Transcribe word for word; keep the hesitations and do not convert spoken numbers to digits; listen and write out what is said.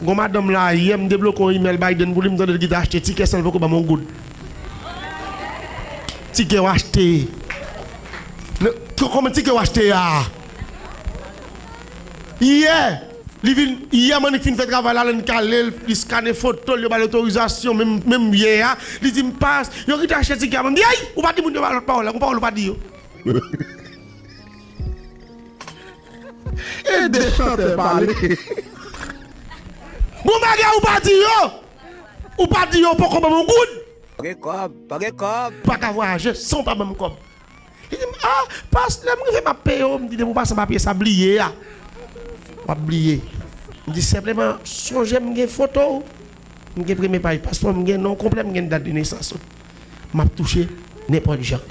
Gon madanm la, yè m debloke yon imèl Biden pou li, m tande l ki te achte tikè san l poko ban m yon goud. Tikè w achte. Kòman tikè w achte a? Yè, li vin, yè Manik fin fè travay la, l ann kale l, li skannen foto l, yo ba l otorizasyon, menm, menm yè a, li di m pas, yo ki te achte tikè a, mwen m di, ay, ou pa di moun yo ba lòt pawòl la, gon pawòl ou pa di yo. E de chantè pale. Gon bagay ou pa di yo. Ou pa di yo poko ban m yon goud. Pa gen kòb, pa gen kòb. Pa ka vwayaje san w pa ban m kòb. Li di m, ah, pas, lè m rive m ap peye w. M di, depi w pa san papye sa, bliye a. W ap bliye. M di, senpleman, sonje m gen foto w. M gen premye paj paspò, m gen non konplè, m gen dat de nesans ou. M ap touche nenpòt jan.